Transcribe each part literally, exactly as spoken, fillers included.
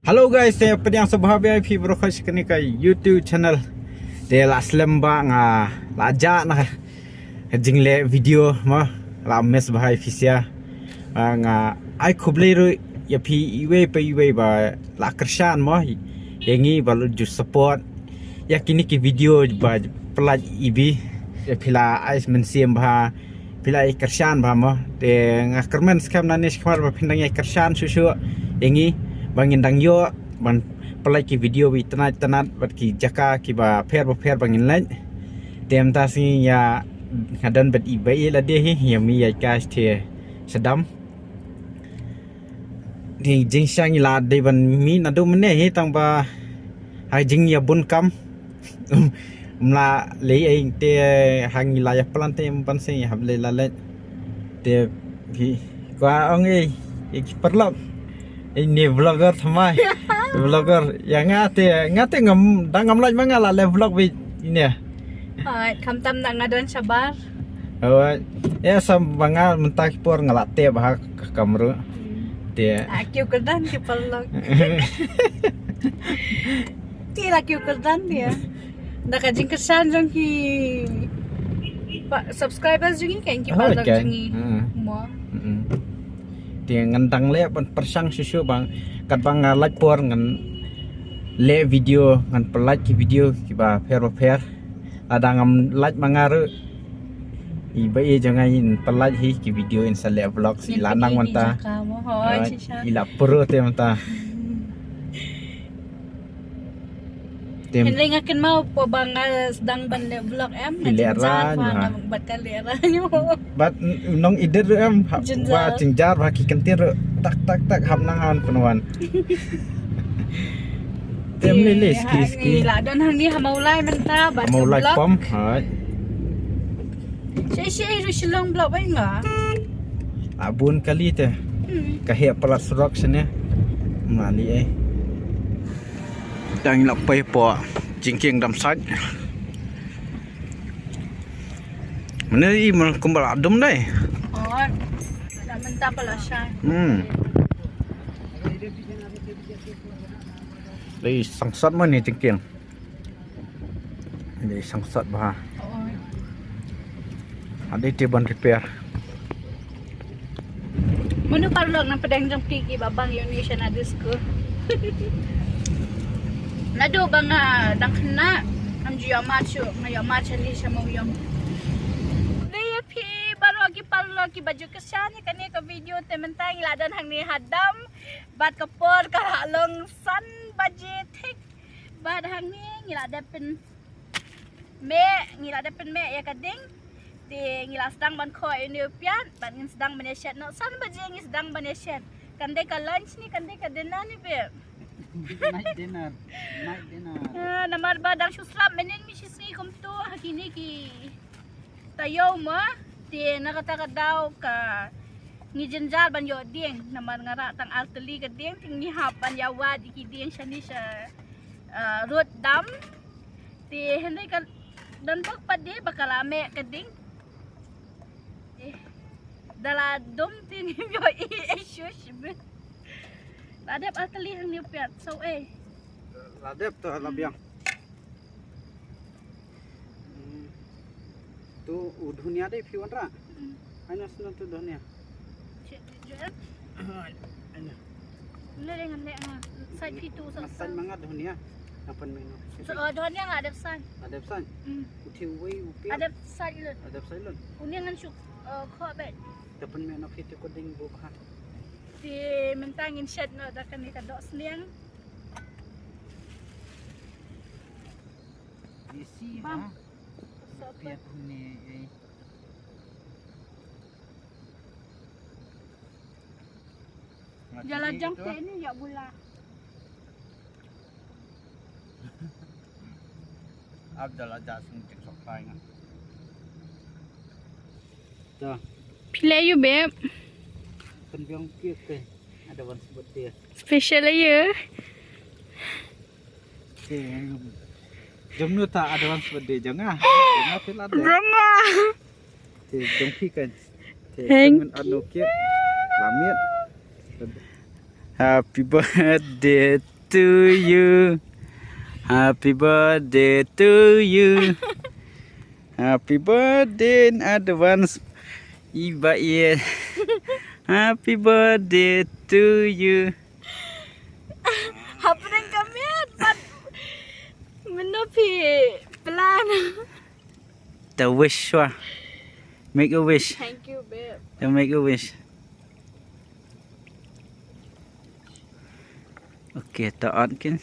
Hello guys, te pdiang sngewbha ïa phi baroh kane ka YouTube channel. Te la slem ba nga la jah na ka jingleh video mo, la miss bha ïa phi sha. Ah, nga ai khublei ruh ïa phi iwei pa iwei ba la kyrshan mo ïa ngi ba la ju support ïa kine ki video ba pynlait ibi. Ïa phi la ai mynsiem bha, phi la ïa kyrshan bha mo. Te nga kyrmen skhem nangne shakhmat ba phin dang ïa kyrshan shuh shuh ïa ngi ba ngin dang ïoh ban pynlait ki video ba itynnat itynnat bad ki jaka kiba pher ba pher ba ngin leit. Te mynta sngi ïa nga don bad i ba i lade hi, ïa mi ïa ka sha dam. Ni jingshisha ngi la dei ban mih naduh mynne hi tang ba ha jingïabun kam. Ym lah leh ei te ha ngi la ïa plan te ym ban sngewbha hap leh la leh. Te phi kwah ong ei, ei ki paralok. Ei ne vlogger thymmai. Vlogger ïa nga te, nga te ngam, dang ngam lah ma nga la leh vlog beit ne. Hooid, khamtam na nga don shabar. Hooid. Ïa sa ba nga mynta ki por nga la teh bha ka kamera. Hmm. Te. Ah, kiew kyrdan ki paralok. Te la kiew kyrdan ïa. Da ka jingkyrshan jong ki pa-, subscribers jong ngi kan ki paralok jong ngi. Hmm. Mo. Hmm. Te ngan dang leh ban pyrshang shuh shuh bang katba nga lait por ngan leh video, ngan pynlait ki video kiba pher ba pher. Lada ngam lait ma nga ruh, i ba i jong nga in pynlait hi ki video in sa leh vlog si la nang mynta. Hooid, i la pro te mynta. Tem. Hynrei nga kynmaw po ba nga sdang ban leh vlog em, nga jynjar ba nga bad ka leh ra nyo. Bad nong edit ruh em, ba jynjar ba ki kyntien ruh tak tak tak hap nang han pynwan. Tem lele ski ski. La don hangne ha Mawlai mynta bad Mawlai pom. Hooid. Shi shi ruh Shillong block bai nga. Abun kali te. Hmm. Ka heh palat surok sene. Mali eh. Dang la pei po jingkieng dam sait. Mane i man kumba la dum dai. Oh, la mynta pala sha. Hmm. Dei sangsat mane jingkieng. Dei sangsat bha. Oh. Ade te ban repair. Mano paralok na pdeng jong phi kiba bang ïa une sha na disco. Naduh ba nga dang khynnah ngam ju ïoh mad shuh, nga ïoh mad shane sha Mawïong. Dei ïa phi baroh ki paralok kiba ju kyrshan ïa kane ka video te mynta ngi la don hangne ha dam bad ka por ka la long san baje thik bad hangne ngi la dep pyn meh, ngi la dep pynmeh ïa ka ding. Te ngi la sdang ban khoh ïa une u piat bad ngin sdang ban ïa shet noh. San baje ngi sdang ban ïa shet. Kan dei ka lunch ne kan dei ka dinner ne babe? Night dinner. Night dinner. Ah, namar ba dang shu slap mynnin mi shisngi kumto ha kine ki taïew mo. Te na kata ka daw ka ngi jynjar ban ïoh dieng namar nga rah tang ar tylli ka dieng te ngi hap ban ïa wad ïa ki dieng shane sha, ah, rud dam. Te hynrei ka don bok pat de ba ka la meh ka ding. Eh, da la dum te ngim ïoh i eh shuh shibit. La dep ar tylli hangne u piat so eh. La dep to la biang. Hmm. Tu u dhunia dei phi wanrah. Hmm. Aina sno tu dhunia. Chet, chet. Aina. Ngan leh, ngan leh, ngan. Sait phi tu, sait ma nga dhunia. Ngan pynmih noh. So, uh, dhunia nga dep sait. Adep sait. Hmm. U thi uwei u piat. Adep sait lut. Adep sait lut. Une ngan shu, uh, khoh beit. Te pynmih noh phi tu ko ding buk ha. Te mynta ngin shet noh da kane ka doh sniang. Isi bam. Ha. Piat une eh. Jala jong te ni ïa bula. Ab jala ja sung tik sok pai nga. Ta. Phi leh ïa u babe. Pynbiang cake te. Advance birthday. Special ïa u. Jom nu ta advance birthday jong nga. Jong nga phi la de. Jong nga. Te jong phi kan. Te jong nga anu cake. Lamit. Happy birthday To you. Happy birthday to you. Happy birthday in advance. Iba ye. Happy birthday to you. Hapdeng ka miet pat. Mano phi plan? The wish wa. Make a wish. Thank you, babe. To make a wish. Okay, to ot kin.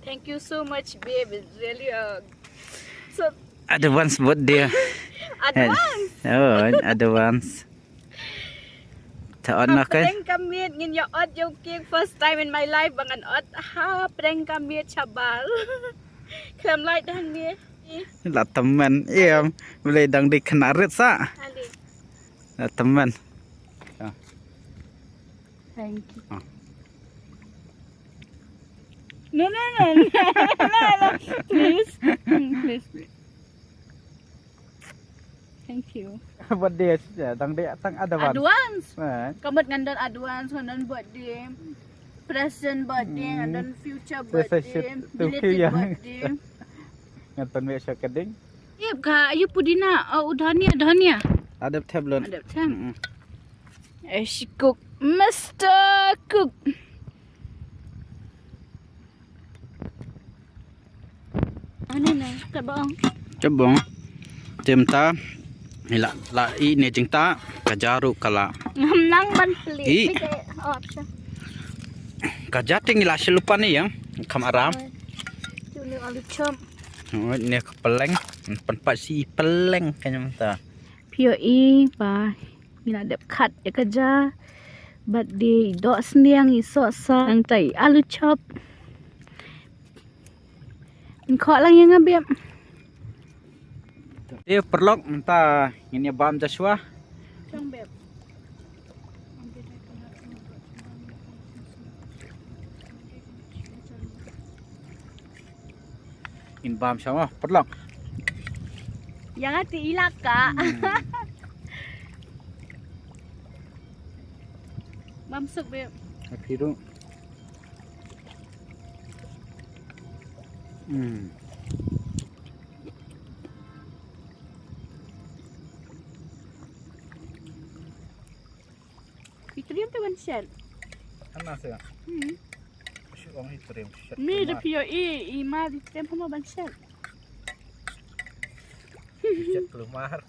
Thank you so much, babe. It's really a so advance birthday. Advance. Oh, advance. To ot noh kin. Hapdeng ka miet ngin ïa ot ïa u cake, first time in my life ba ngan ot hapdeng ka miet shabar. Khlem lait hangne. La tymmen, ïa, balei dang dei khynnah rit sa. Andi. La tymmen. Ah. Thank you. Ah. No, no, no, no, no, no, please. Mm, please. Thank you. Birthday, dang dei tang advance. Advance. Eh. Ka mut ngan don advance, ngan don birthday. Present birthday, ngan don future birthday, belated birthday. Ngan pynmih sha ka ding. Ip ka, ayu pudina, oh, u dhania, dhania. Adep thep lon. Adep thep. Mm-mm. Eh, shi cook. Mister Cook. Ani ne, ka bong. Ka bong. Te mynta, ila, la i ne jingta, ka jaru kala. Ngam nang ban pli. I. Ka ja ting ila shi lupan ni yang, kam aram. Tu ni alu chop. Oh, ne ka peleng, pan pat shi peleng kanyam ta. Pio i, ba. Ngi la dep khat ïa ka ja. Bad dei i doh sniang, i sohsa, nangta i alu chop. Ngi khoh lang ïa nga beb. Te paralok mynta ngin ïa bam ja shuwa. Chang beb. Ngin bam sha mo paralok. Ïa nga te ilak ka. Hmm. Bam suk beb. Happy ru. Hmm. Itriem te ban shet. Ana se. Hmm. Shu ong itriem shet. Mi de pio i, i ma itriem hama ban shet. Shet keluar.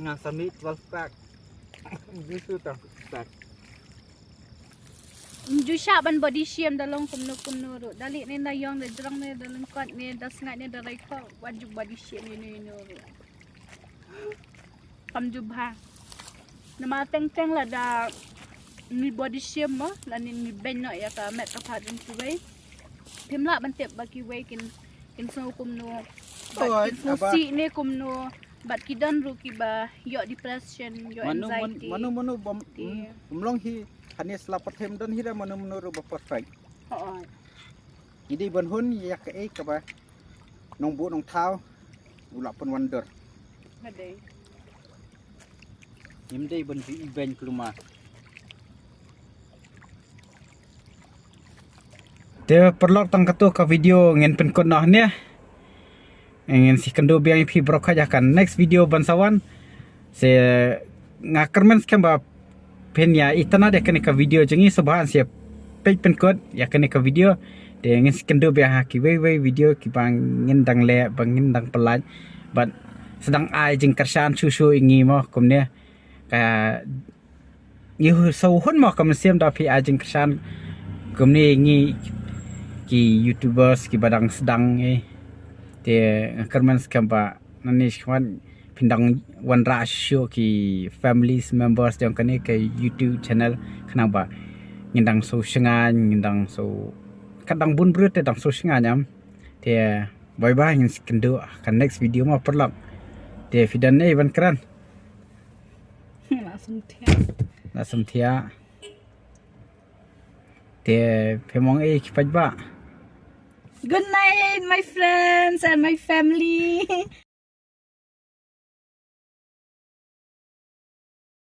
Nga sami twelve pack. Bisu tang pack. Ju shah ban body shame da long kumno kumno ruh. Da lih ne da ïong da jrong ne da lyngkot ne da sngaid ne da raikhoh. Wat ju body shame ïano ïano ruh. Kam ju bha. Namar teng teng lada ngi body shame mo, lane ngi beiñ noh ïa ka met ka phad jong kiwei. Phim lah ban tip ba kiwei kin, kin sngew kumno. Bad kin sngewsih ne kumno. Bad ki don ruh kiba ïoh depression, ïoh anxiety. Mano mano bym, bym long hi, hane sla pat hi ym don hi da mano mano ruh ba perfect. Hooid. Ngi dei ban hun ïa kaei kaba nongbuh nongthaw u la pynwandur. Nga dei. Ngim dei ban ju ibeiñ kulmar. Te paralok tang katto ka video ngin pynkut noh ne. Ngin sa ïakynduh biang ïa phi baroh kawei ha ka next video ban sa wan. Te nga kyrmen skhem ba phin ïa itynnad ïa kane ka video jong ngi, sngewbha sa ïa peit pynkut ïa kane ka video. Te ngin sa ïakynduh biang ha kiwei wei video kiba ngin dang leh, ba ngin dang pyllait. Bad sa dang ai jingkyrshan shuh shuh ïa ngi mo kumne. Ka ngi hu-, sa hun mo ka mynsiem da phi ai jingkyrshan kumne ngi ki YouTubers kiba dang sdang ngi. Te nga kyrmen skhem ba nangne shakhmat phin dang wanrah shuh ki families members jong kane ka YouTube channel khnang ba ngin dang sngewshngaiñ, ngin dang sngewkhat dang bun briew te dang sngewshngaiñ em. Te bye bye, ngin sa ïakynduh ka next video mo paralok. Te phi don ei ban kren. La sum thiah. La sum thiah. Te phi mong ei ki paidbah. Good night, my friends and my family.